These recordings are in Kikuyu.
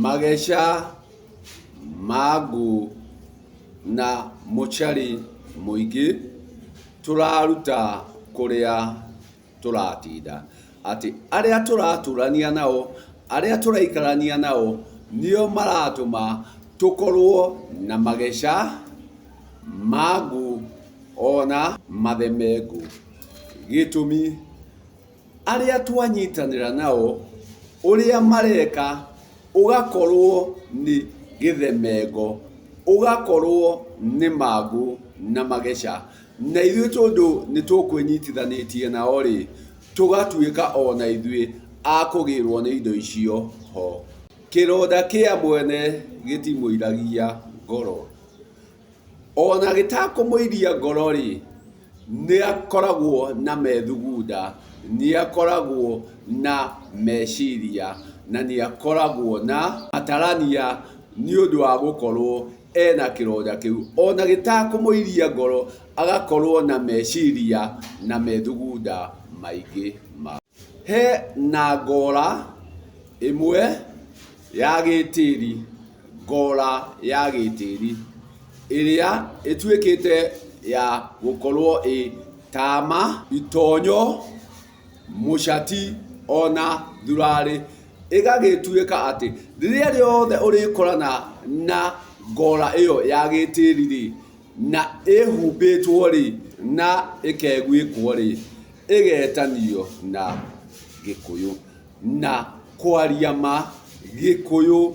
Mageca ma ngũ na mũcari mũingĩ tũraruta kũrĩa tũratinda. Atĩ arĩa tũratũrania nao, arĩa tũraikarania nao, nĩo maratũma tũkorwo na mageca ma ngũ ona mathemengũ. Gĩtũmi, arĩa twanyitanĩra nao, ũrĩa mareka ũgakorwo nĩ gĩthemengo, ũgakorwo nĩ mangũ na mageca. Na ithuĩ tondũ nĩ tũkwĩnyitithanĩtie nao rĩ, tũgatuĩka o na ithuĩ a kũgĩrwo nĩ indo icio ho. Kĩronda kĩa mwene gĩtimũiragia ngoro. Ona gĩtakũmũiria ngoro-rĩ, nĩ akoragwo na methugunda, nĩ akoragwo na meciria, na nĩ akoragwo na matarania nĩ ũndũ wa gũkorwo ena kĩronda kĩu. Ona gĩtakũmũiria ngoro, agakorwo na meciria na methugunda maingĩ ma. He na ngora ĩmwe ya gĩtĩri, ngora ya gĩtĩri ĩrĩa ĩtuĩkĩte ya gũkorwo ĩ tama, itonyo, mũcati ona thurarĩ. Ĩgagĩtuĩka atĩ rĩrĩa rĩothe ũrĩkorana na ngora ĩyo ya gĩtĩri-rĩ, na ĩhumbĩtwo-rĩ, na ĩkeguĩkwo-rĩ, ĩgetanio na Gĩkũyũ. Na kwaria ma, Gĩkũyũ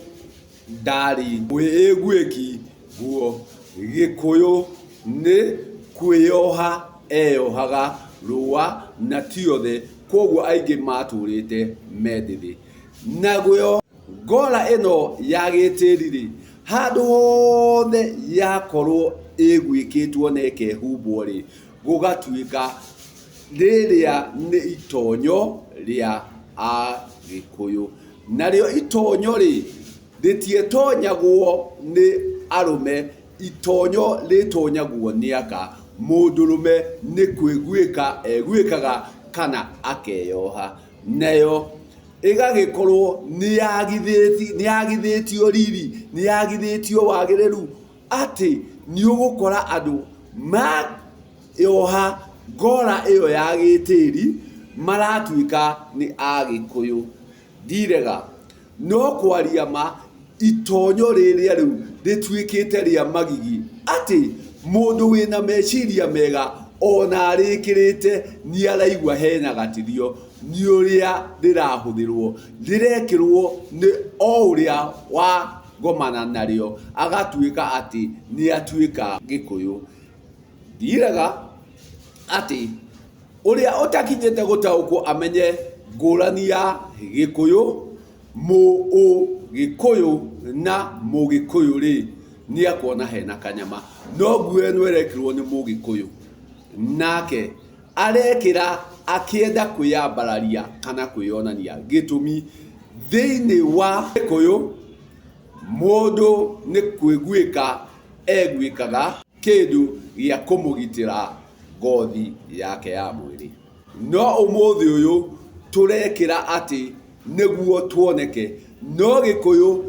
ndarĩ mwĩguĩki nguo. Gĩkũyũ nĩ kwĩyoha eyohaga rũa na ti othe, kwoguo aingĩ matũrĩte me ndĩthĩ. Naguo ngora ĩno ya gĩtĩri-rĩ, handũ hothe yakorwo ĩguĩkĩtwo na ĩkehumbwo-rĩ, gũgatuĩka rĩrĩa nĩ itonyo rĩa Agĩkũyũ. Narĩo itonyo-rĩ, rĩtietonyagwo nĩ arũme, itonyo rĩtonyagwo nĩ aka. Mũndũrũme nĩ kwĩguĩka eguĩkaga kana akeyoha. Nayo ĩgagĩkorwo nĩ yagithĩtio riri, nĩ yagithĩtio wagĩrĩru atĩ nĩ ũgũkora andũ mayoha ngora ĩyo ya gĩtĩri maratuĩka nĩ Agĩkũyũ. Ndirega, no kwaria ma, itonyo rĩrĩa rĩu rĩtuĩkĩte rĩa magigi atĩ mũndũ wĩna meciria mega ona arĩkĩrĩte nĩ araigua hena gatithio nĩ ũrĩa rĩrahũthĩrwo. Rĩrekĩrwo nĩ o ũrĩa wagomana narĩo agatuĩka atĩ nĩ atuĩka Gĩkũyũ. Ndirega atĩ ũrĩa ũtakinyĩte gũtaũkwo amenye ngũrani ya Gĩkũyũ, Mũũgĩkũyũ na Mũgĩkũyũ-rĩ, nĩ akuona hena kanyama. No nguo ĩno ĩrekĩrwo nĩ Mũgĩkũyũ, nake arekĩra akĩenda kwĩyambararia kana kwĩyonania. Gĩtũmi, thĩinĩ wa Gĩkũyũ, mũndũ nĩ kwĩguĩka eguĩkaga kĩndũ gĩa kũmũgitĩra ngothi yake ya mwĩrĩ. No ũmũthĩ ũyũ tũrekĩra atĩ nĩguo tuoneke, no Gĩkũyũ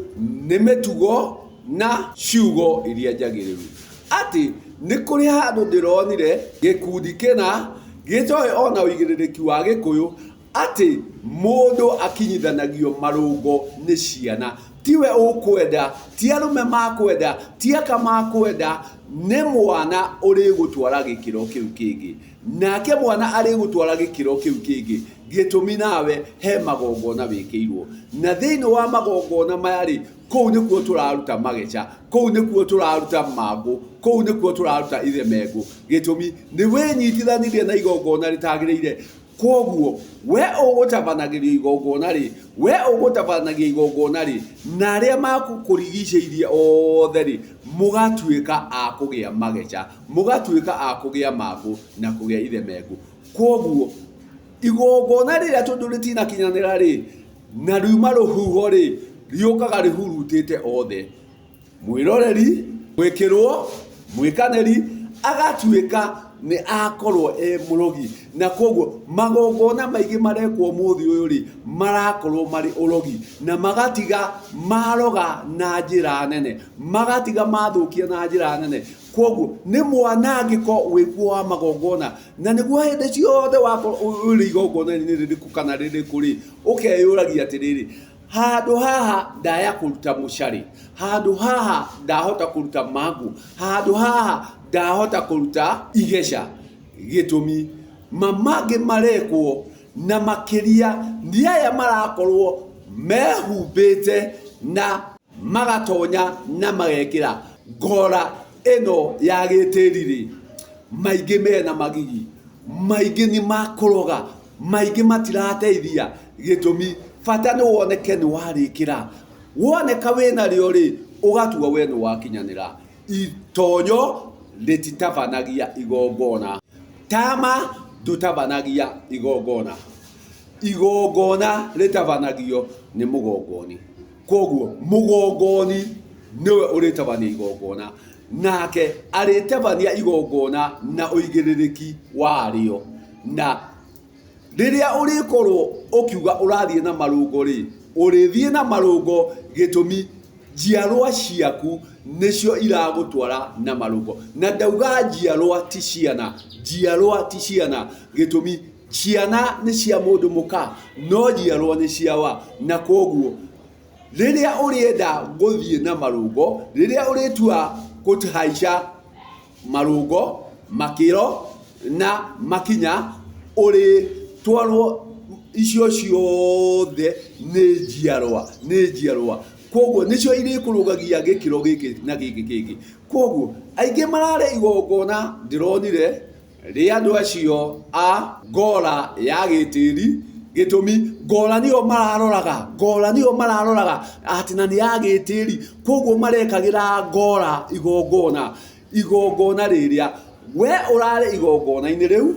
nĩ mĩtugo na ciugo iria njagĩrĩru. Atĩ nĩ kũrĩ handũ ndĩronire gĩkundi kĩna gĩtoĩ ona ũigĩrĩrĩki wa Gĩkũyũ atĩ mũndũ akinyithanagio marũngo nĩ ciana. Tiwe ũkwenda, ti arũme makwenda, ti aka makwenda, nĩ mwana ũrĩgũtwara gĩkĩro kĩu kĩngĩ. Nake mwana arĩgũtwara gĩkĩro kĩu kĩngĩ, gĩtũmi nawe he magongona wĩkĩirwo. Na thĩinĩ wa magongona maya-rĩ, kũu nĩkuo tũraruta mageca, kũu nĩkuo tũraruta mangũ, kũu nĩkuo tũraruta ithemengũ. Gĩtũmi nĩ wĩnyitithanirie na igongona rĩtagĩrĩire. Kwoguo, we ũgũtabanagĩrio igongona rĩ, we ũgũtabanagia igongona rĩ, na arĩa makũrigicĩirie othe rĩ, mũgatuĩka a kũgĩa mageca, mũgatuĩka a kũgĩa mangũ na kũgĩa ithemengũ. Kwoguo, igongona rĩrĩa tondũ rĩtinakinyanĩra rĩ, na riuma rũhuho rĩ, rĩũkaga rĩhurutĩte othe. Mwĩroreri, mwĩkĩrwo, mwĩkanĩri, agatuĩka nĩ akorwo e mũrogi. Na koguo magongona maingĩ marekwo ũmũthĩ ũyũ rĩ, marakorwo marĩ ũrogi na magatiga maroga na njĩra nene, magatiga mathũkia na njĩra nene. Koguo nĩ mwanangĩko wĩkuo wa magongona, na nĩguo hĩndĩ ciothe wakorwo ũrĩ igongona-inĩ rĩrĩkũ kana rĩrĩkũ rĩ, ũkeyũragia atĩrĩrĩ, handũ haha ndaya kũruta mũcarĩ, handũ haha ndahota kũruta mangũ, handũ haha ndahota kũruta igeca. Gĩtũmi ma mangĩ marekwo na makĩria nĩ aya marakorwo mehumbĩte na magatonya na magekĩra ngora ĩno ya gĩtĩri rĩ, maingĩ mena magigi, maingĩ nĩ makũroga, maingĩ matirateithia. Gĩtũmi bata nĩ woneke nĩ warĩkĩra, woneka wĩnarĩo rĩ, ũgatua we nĩ wakinyanĩra. Itonyo rĩtitabanagia igongona, tama ndũtabanagia igongona, igongona rĩtabanagio nĩ mũgongoni. Koguo mũgongoni nĩwe ũrĩtabania igongona, nake arĩtabania igongona na ũigĩrĩrĩki warĩo. Na rĩrĩa ũrĩkorwo ũkiuga ũrathiĩ na marũngo rĩ, ũrĩthiĩ na marũngo gĩtũmi njiarwa ciaku nĩcio iragũtwara na marũngo. Na ndauga njiarwa ti ciana, njiarwa ti ciana, gĩtũmi ciana nĩ cia mũndũ mũka, no njiarwa nĩ cia wa. Na koguo rĩrĩa ũrĩenda gũthiĩ na marũngo, rĩrĩa ũrĩtua kũhaica marũngo, makĩro na makinya, ũrĩtwarwo icio ciothe nĩ njiarwa, nĩ njiarwa. Koguo nĩcio irĩkũrũgagia gĩkĩro gĩkĩ na gĩkĩ kĩngĩ. Koguo aingĩ mararĩ igongona ndĩronire rĩa andũ acio a ngora ya gĩtĩri, gĩtũmi ngora nĩyo mararoraga, ngora nĩyo mararoraga atĩ na nĩ ya gĩtĩri, koguo marekagĩra ngora igongona, igongona rĩrĩa we ũrarĩ igongona-inĩ rĩu,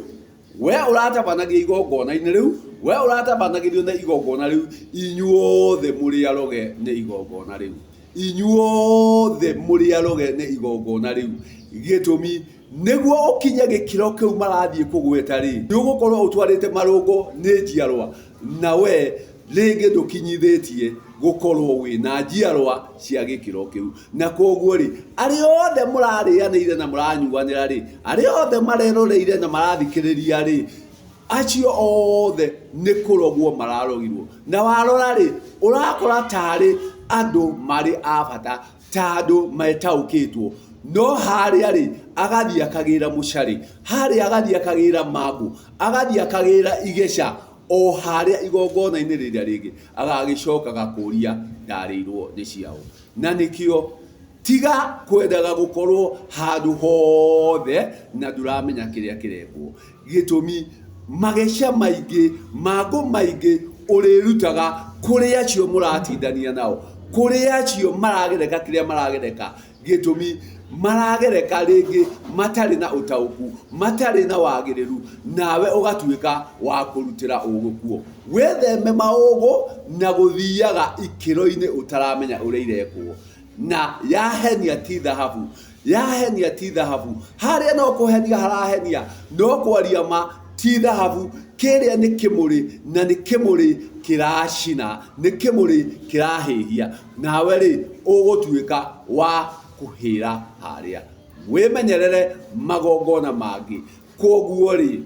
we ũratabanagia igongona-inĩ rĩu, we ũratabanagĩrio na igongona rĩu, inyuothe mũrĩ aroge nĩ igongona rĩu, inyuothe mũrĩ aroge nĩ igongona rĩu. Gĩtũmi nĩguo ũkinye gĩkĩro kĩu marathiĩ kũgweta rĩ, nĩ ũgũkorwo ũtwarĩte marũngo nĩ njiarwa, na we rĩngĩ ndũkinyithĩtie gũkorwo wĩna njiarwa cia gĩkĩro kĩu. Na koguo rĩ, arĩa othe mũrarĩanĩire na mũranyuanĩra rĩ, arĩa othe mareroreire na marathikĩrĩria rĩ, acio othe nĩ kũrogwo mararogirwo. Na warora rĩ, ũrakora tarĩ andũ marĩ a bata, ta andũ metaũkĩtwo, no harĩa rĩ, agathiĩ akagĩra mũcarĩ, harĩa agathiĩ akagĩra mangũ, agathiĩ akagĩra igeca, o harĩa igongona-inĩ rĩrĩa rĩngĩ agagĩcokaga kũria ndarĩirwo nĩ ciao. Na nĩkĩo tiga kwendaga gũkorwo handũ hothe na ndũramenya kĩrĩa kĩrekwo. Gĩtũmi mageca maingĩ, mangũ maingĩ ũrĩrutaga kũrĩ acio mũratindania nao, kũrĩ acio maragereka kĩrĩa maragereka. Gĩtũmi maragereka rĩngĩ matarĩ na ũtaũku, matarĩ na wagĩrĩru, nawe ũgatuĩka wa kũrutĩra ũgũ kuo. Wĩtheme maũgũ na gũthiaga ikĩro-inĩ ũtaramenya ũrĩa irekwo. Na yahenia ti thahabu, yahenia ti thahabu, harĩa no kũhenia harahenia, no kwaria ma ti thahabu, kĩrĩa nĩ kĩmũrĩ, na nĩ kĩmũrĩ kĩracina, nĩ kĩmũrĩ kĩrahĩhia, nawe rĩ ũgũtuĩka wa kũhĩra harĩa. Wĩmenyerere magongona mangĩ. Koguo rĩ,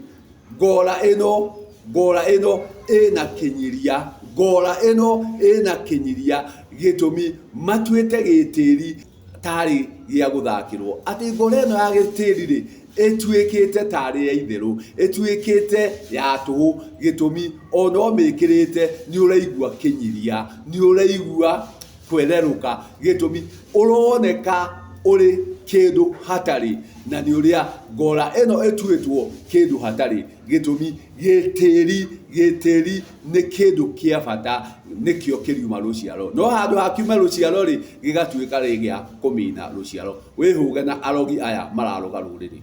ngora ĩno, ngora ĩno ĩna kĩnyiria, ngora ĩno ĩna kĩnyiria, gĩtũmi matuĩte gĩtĩri tarĩ gĩa gũthakĩrwo. Atĩ ngora ĩno ya gĩtĩri rĩ, ĩtuĩkĩte tarĩ ya itherũ, ĩtuĩkĩte ya tũhũ, gĩtũmi ona ũmĩkĩrĩte nĩ ũraigua kĩnyiria, nĩ ũraigua kwererũka, gĩtũmi ũroneka ũrĩ kĩndũ hatarĩ, na nĩ ũrĩa ngora ĩno ĩtuĩtwo kĩndũ hatarĩ, gĩtũmi gĩtĩri, gĩtĩri nĩ kĩndũ kĩa bata, nĩkĩo kĩriuma rũciaro, no handũ ha kiume rũciaro rĩ, gĩgatuĩka rĩ gĩa kũmina rũciaro. Wĩhũge na arogi aya mararoga rũrĩrĩ.